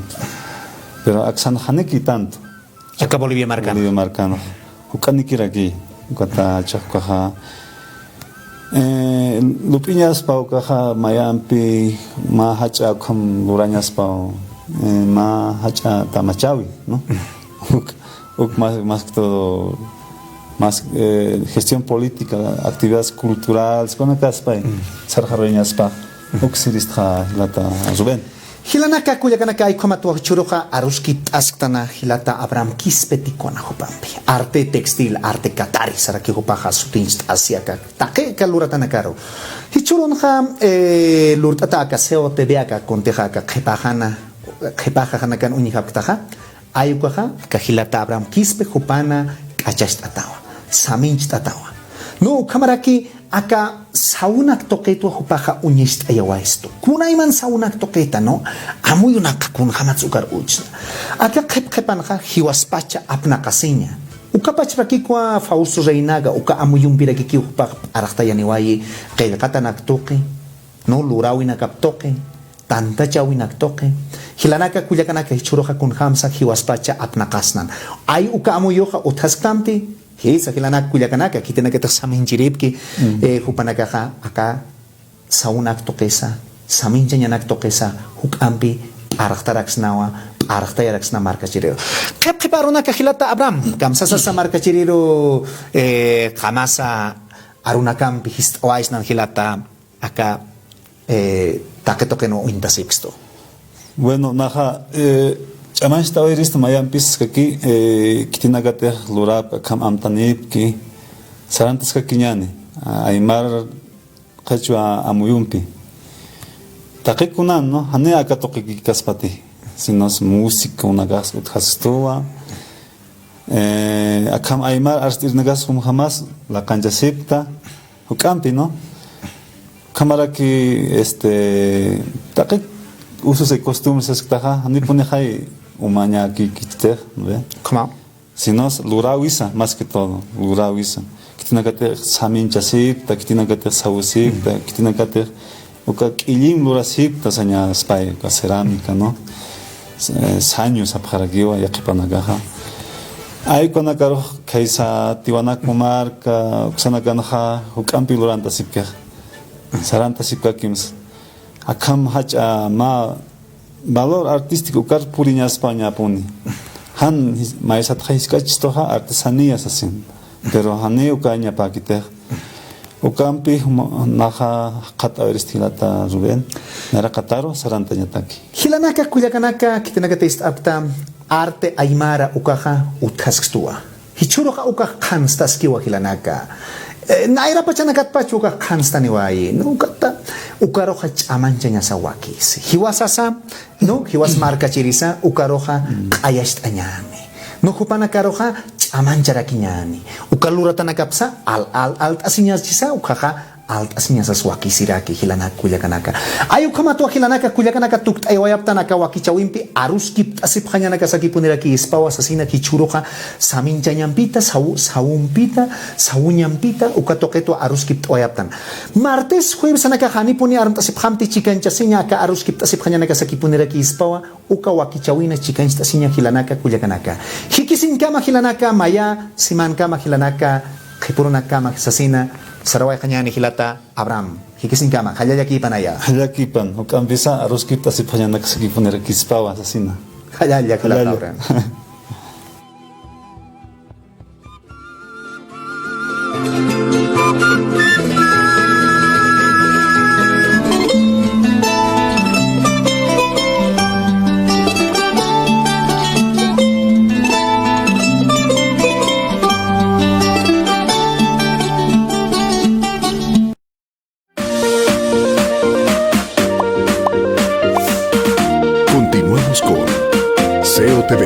Pero aksanax janiki tanto. Aka Bolivia markan. Bolivia markan. Juk'anikiraki, ukata chaqkaxa. Eh, lup'iñaspaw ukaxa mayampi, mä jach'a ukham lurañaspaw, eh, mä jach'a tamachawi, ¿no? Uk, uk más, más que todo, más, eh, gestión política, actividades culturales, kunakaspay, sarxaruyañaspa, uk siristxa jilata Rubén. Jilanaka kullakanaka, ay ukhamat jichhüruxa aruskipt'asktana jilata Abraham Quispe Ticona jupampi. Arte textil, arte katari, saraki jupaxa sutincht'asi aka taqi aka luratanakaru. Jichhürunxa, eh, lurt'ata aka C O T V aka kuntixa aka qhipaxana, qhipaxanakan uñjapktaxa, ay ukaxa, aka jilata Abraham Quispe jupana k'achacht'atawa, samincht'atawa. No, ukhamaraki, aka sawunak tuqitwa jupaxa uñacht'ayawayistu. Kunayman sawunak tuqita, ¿no? Amuyunaka kunjamatsa ukar uchna. Aka qhip qhipanxa jiwaspacha apnaqasiña. Uka pachpakikwa Fausto Reinaga, uka amuyumpirakikiw jupax p'arxtayaniwayi, qillqatanak tuqi, ¿no? Luräwinakap tuqi, tantachäwinak tuqi. Jilanaka kullakanaka jichhüruxa kunjamsa jiwaspacha apnaqasnan. Ay uka amuyuxa utjasktamti, jisa jilanak kullakanaka, khitinakatix saminchiripki, eh, jupanakaxa aka sawunak tuqisa, saminchañanak tuqisa, juk'ampi p'arxtaraksnawa, p'arxtayaraksna markachiriru. Qhip qhip arunaka jilata Abraham, kamsasasa markachiriru, eh, qamasa arunakampi jist'awaysnan jilata, aka, eh, taqi tuqinwa uñtasipkistu. Bueno, naxa, eh, ch'amañcht'awayirista mayampis kaki, eh, khitinakatix lurapk akham amtanipki, sarantaskakiñäni, a-, aymar qhichwa amuyumpi. Taqi kunan, ¿no? Jani aka tuqikikaspati, sinos música unakax utjaskistuwa, eh, akham aymar arst'irinakas kunjamas laqanchasipkta, juk'ampi, ¿no? Ukhamaraki, este, taqi usos y costumbres sasktaxa, janipunixay umañäkikitix, ¿no ve? Ukhama. Sinos luräwisa, más que todo, luräwisa. Khitinakatix saminchasipkta, khitinakatix sawsipkta, khitinakatix uka k'illim lurasipkta sañaspay, uka cerámica, ¿no? Eh, sañu sapxarakiwa yaqhipanakaxa. Ay ukanakarux khaysa Tiwanaku marka, uksanakanxa juk'ampi lurantasipkixa. Sarantasipkakimsa. Akham jach'a mä valor artístico ukar puriñaspañapuni. Jan jis-, maysatxa jisk'achistuxa artesanía sasin. Pero jani ukañapäkitix. Ukampi juma-, naxa jikxatawayirist jilata Rubén. Naraqataru sarantañataki. Jilanaka kullakanaka, khitinakatix ist'apkta, arte aymara ukaxa utjaskistuwa. Jichhüruxa ukax qhanstaskiwa jilanaka. Eh, nayra pachanakatpach ukax qhanstaniwayi, ¿no? Ukata, ukaruxa ch'amañchañasa wakisi. Jiwasasa, ¿no? Jiwas markachirisa, ukaruxa q'ayacht'añäni. ¿No? Jupanakaruxa samañcharakiñäni. Uka luratanakapsa al, al, alt'asiñachisa, ukhaxa alt'asiñasas wakisiraki jilanaka kullakanaka. Ay ukhamatwa jilanaka kullakanaka tukt'aywayaptan aka wakichäwimpi aruskipt'asipxañanakasakipunirakispwa sasina jichhüruxa saminchañampita, saw-, sawumpita, sawuñampita, uka tuqitwa aruskipt'awayaptan. Martes, juevesanakax janipuni armt'asipxamti chikanchasiña aka aruskipt'asipxañanakasakipunirakispwa, uka wakichäwina chikancht'asiña jilanaka kullakanaka. Jikisiñkama jilanaka, maya simankama jilanaka, qhipürunakama sasina, sarawayxañäni jilata Abraham. Jikisiñkama, qallallakïpanaya. Qallallakïpan, juk'ampisa aruskipt'asipxañanakasakipunirakispwa sasina. Qallalla jilata Abraham. Continuamos con C O T V.